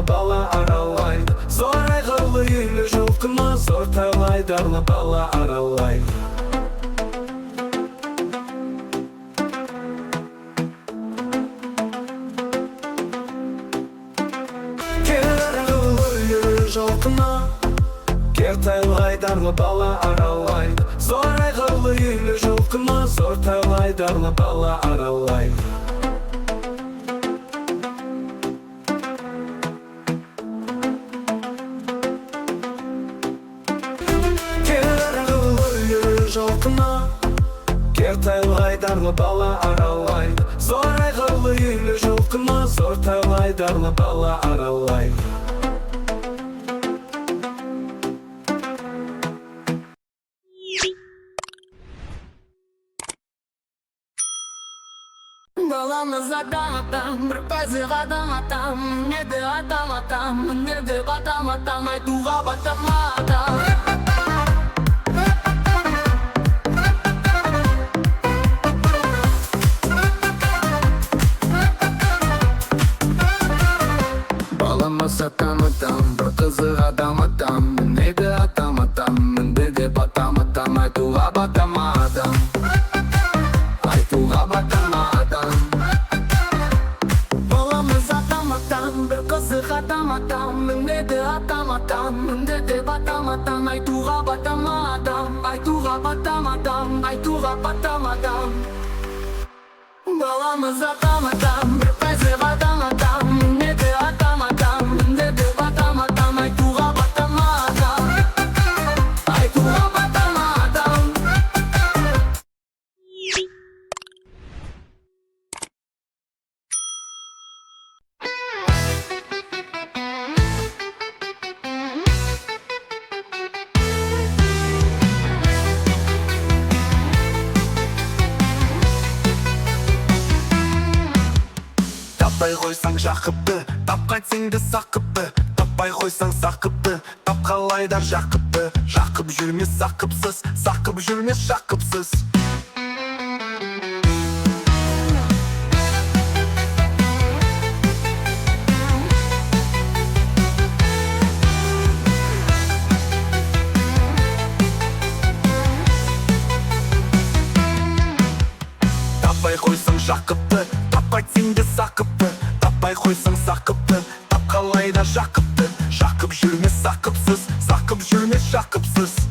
айдарлы бала аралайды. Зор айғырлы үйлі жылқыны, зор тайлайдарлы бала аралайды. Кер айғырлы үйлі жылқыны, кер тайлайдарлы бала аралайды. Зор айғырлы үйлі жылқыны, зор тайлайдарлы бала аралайды. Кер айғырлы үйлі жылқыны, кер тайлайдарлы бала аралайды. Зор айғырлы үйлі жылқыны, зор тайлайдарлы бала аралайды. Баламыз адам атам, бір қызық адам атам. Мінеді атам атам, мінеді батам атам. Айтуға батам атам. Баламыз атам атам, бір қызық адам атам. Мінеді атам атам, мінді деп атам атам. Айтуға батам адам, айтуға батам адам. Баламыз атам атам, бір қызық адам атам. Мінеді атам атам, мінді деп атам атам. Айтуға батам адам, айтуға батам адам. Айтуға батам адам. Баламыз атам атам, бір қызық адам атам. Мінеді атам атам, мінді деп атам атам. Айтуға батам адам, айтуға батам адам. Таппай қойсаң Жақыпты, тап қайтсең де Сақыпты. Таппай қойсаң Сақыпты, тап қалайда Жақыпты. Жақып жүрмес Сақыпсыз, Сақып жүрмес Жақыпсыз. Таппай қойсаң Жақыпты, тап қайтсең де Сақыпты. Таппай қойсаң Сақыпты, тап қалайда Жақыпты. Жақып жүрмес Сақыпсыз, Сақып жүрмес Жақыпсыз.